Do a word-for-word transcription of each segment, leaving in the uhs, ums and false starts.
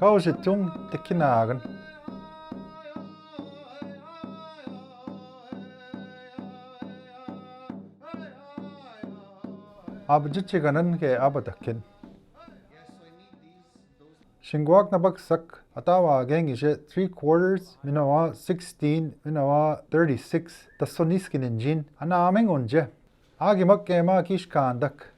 Kausitong tekinagan. Abjejekanan ke abataken. Singkuak nabaksak, atawa geng ije three quarters, minawa sixteen, minawa thirty-six, ta sonis kinin jin, ana ameng onje. Agimak kema kis kandak.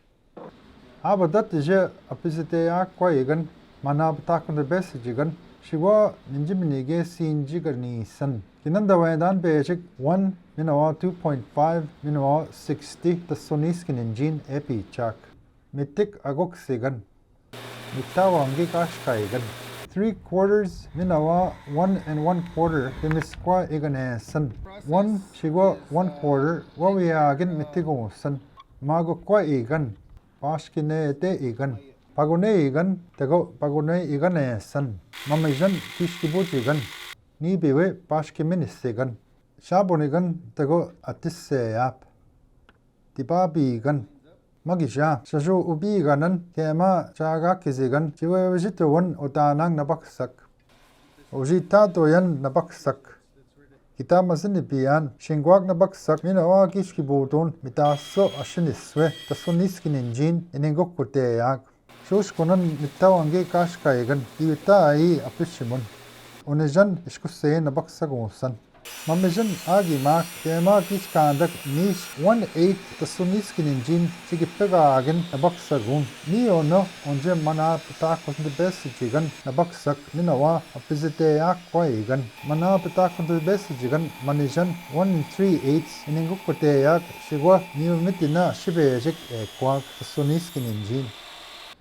Abadat ije apizete ak kwai igan, mana patakun de bes jigan, siwa minji minige sinji ganisan. Kinan dawe dan bejik one, minawa two point five, minawa sixty, ta sonis kinin jin epi chak. Mitik agok sigan. Mitawanggi kaskaigan. Three quarters, minawa one and one quarter, pimiskwa igan esan. One, siwa one quarter, wawi agin mitigo san. Magokwa igan. Paskine te igan. Pagune igan, tego pagune igan esan. Mamijan kiskibu jigan. Nibiwe paski minis igan. Sabon igan, tego atis se ap. Tipabi igan. Magija, sasu ubi iganan, kema saga kizigan, siwe wejito wan otanang nabaksak. Ojita toyan nabaksak. Kita masin ipian, singkuak nabaksak, minawa kiskibu ton, mitaso asiniswe, ta sonis kinin jin, iningkuk kuteak. Suskonan mitawanggi kaskaigan, iwita ai apisimun. Onijan iskusen nabaksak osan. Mamijan agimak, kema kis kandak nis one eighth ta sonis kinin jin, sigi pega agin nabaksak un. Mi ono, onje mana patakun de bes jigan, nabaksak, minawa, apizete ak kwai igan. Mana patakun de bes jigan, manijan, one and three eighths, iningkuk kuteak, siwa, niu mitina, sibejik, e kwak, ta sonis kinin jin.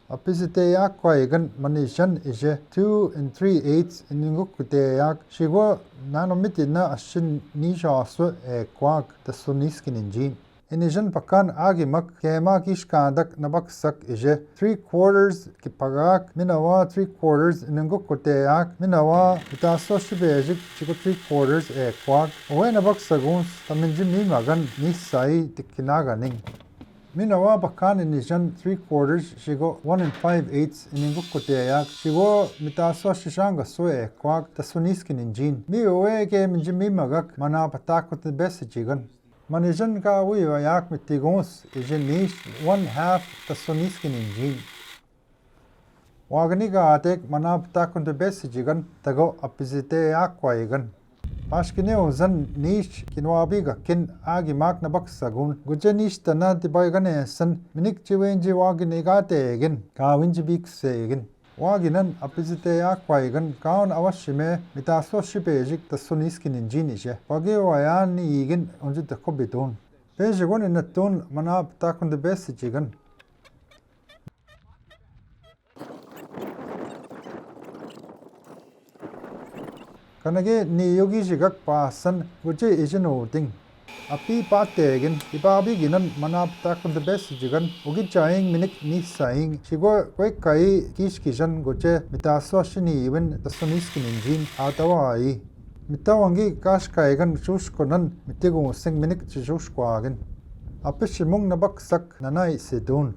Apizete ak kwai igan manijan ije two and three eighths iningkuk kuteak siwa nano mitina asin nisaso e kwak ta sonis kinin jin. Inijan pakan agimak kema kis kandak nabaksak ije three quarters ki pagak minawa three quarters iningkuk kuteak minawa mitaso sibejik siwa three quarters e kwak. Owe nabaksak uns ta minji mimagan nisai tikinagan ing. Minawa pakan inijan three quarters sigo one and five eighths iningkuk kuteak sigo mitaso sisanga so e kwak ta sonis kinin jin. Mi owe ke minji mimagak mana patakun de bes jigan. Manijan ka wiwayak mitigo uns ije nis one half ta sonis kinin jin. Wagani gatek mana patakun de bes jigan tago apizete ak kwai igan. Paskine ozan nis kinwabi gakin agimak nabaksak un. Guje nis tana tibai gane san minik jiwenji wagani gate egin. Kawinji bikse egin. Waginan apizete ak kwai igan kaun awasime mitaso sibejik ta sonis kinin jin ije. Pagi wayan ni igin onji ta kobitun. Pejigun inatun mana patakun de bes jigan. Kanage ni yogi jigak pasan guje ijin uting. Api pategin ipabi ginan mana patakun de bes jigan ugi jaing minik nisaing sigo kwek kai kis kijan guje mitaso sini iwin ta sonis kinin jin atawa ai. Mitawanggi kaskaigan suskonan mitigo sing minik sisusko agin. Apisimung nabaksak nanai sidun.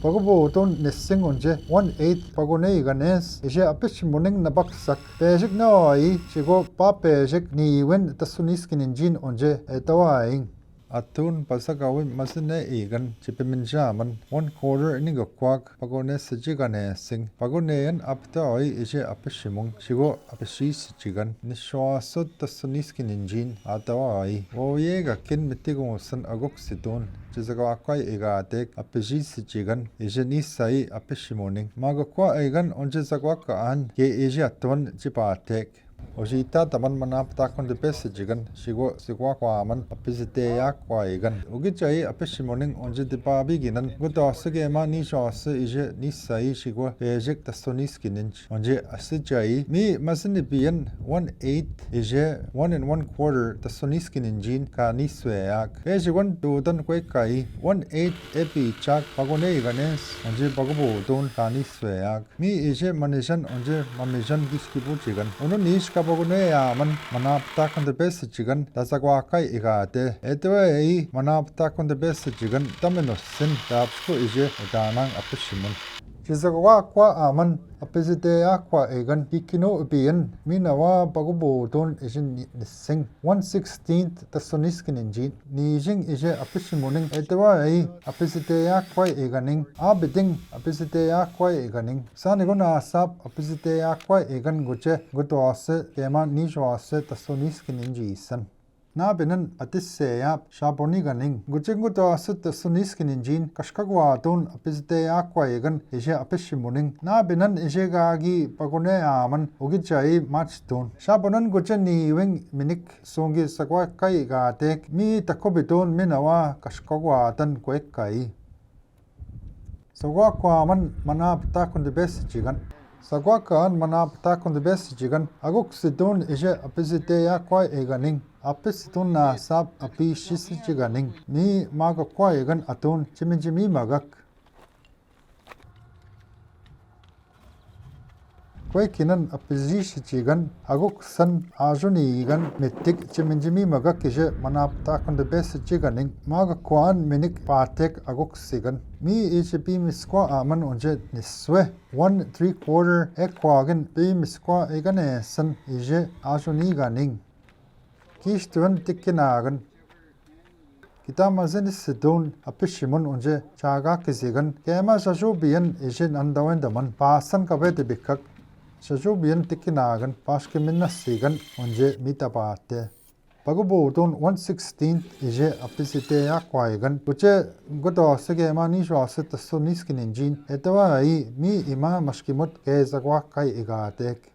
Pagobo ton nising onje one eighth pagone iganes ije apisimuning nabaksak pejik nawai sigo papejik niwin ta sonis kinin jin onje etawaing. Atun pasakawin masine igan sipiminjaman one quarter iningkuk kwak pagone siji ganesing pagone en aptawai ije apisimung sigo apisi sijigan niswaso ta sonis kinin jin atawa ai. Woye gakin mitigo san agok sidun. Jizagwakai igatek apiji sijigan ije nisai apisimuning. Magokwa igan onje zagwaka an ke ije atuan jipatek. Ojita taman mana patakun de bes jigan sigo sigwakwa man apizete ak kwai igan. Ugi jai apisimuning onje dipabi ginan. Guta sige ma nisaso ije nisai sigo pejik ta sonis kinin onje asijai mi masini bian one eighth ije one and one quarter ta sonis kinin jin ka nisweak. Pejik wan dudan kwek kai one eighth epi chak pagone iganes onje pagobo dun ka nisweak. Mi ije manijan onje mamijan giskibu jigan. Unu nis ka pagone aman mana patakun de bes jigan ta zagwakai igate. Etwe ei mana patakun de bes jigan ta minosin ta apsko ije utanang apisimun. Sisagua kua amen, apisitea kua egan, kikinu ipi en, mi nawa pagubu tun ijen ni-, nising. One sixteenth, taso niskinin jin. Nijing ije apisimuning, etewa ai, apisitea kua eganing, abiding, apisitea kua eganing. Sani gun asap, apisitea kua egan guje, gutuase, kema nijuase, taso niskinin jisan. Nabinan atisea, saboni ganing. Guje gutuase taso niskinin jin, kaskagua tun apisitea kua egan, ije apisimuning. Nabinan ije gagi pagune amen, ugija i maj tun. Sabonan guje niwing minik sungi sagua kai gatek, mi takubi tun mi nawa kaskagua tan kuekai. Sagua kuaman manap takun di bes jigan. Sagua kuaman manap takun di bes jigan. Aguk si tun ije apisitea kua eganing. Apis tun na sap apisis jiganing. Mi maga kua egan atun jimin jimi magak. Kuekinan apisisis jigan, aguk san ajuni gan mitik jimin jimi magak ije manap takun di bes jiganing, maga kuan minik patek aguk sigan. Mi ije pimiskua amen unje niswe. One three quarter ekua gan pimiskua egan esan ije ajuni ganing. Kistuen tikinagan. Kita mazen isidun apisimun unje jaga kisigan. Kema sajubian ije nandawen daman. Pasan kabe tibikak. Sajubian tikinagan. Paski minasigan unje mita pate. Pagubu tun one sixteen ije apisitea kua egan. Guje gutuase kema nijuase taso niskinin jin. Etewa ai mi ima maskimut ke sagua kai igatek.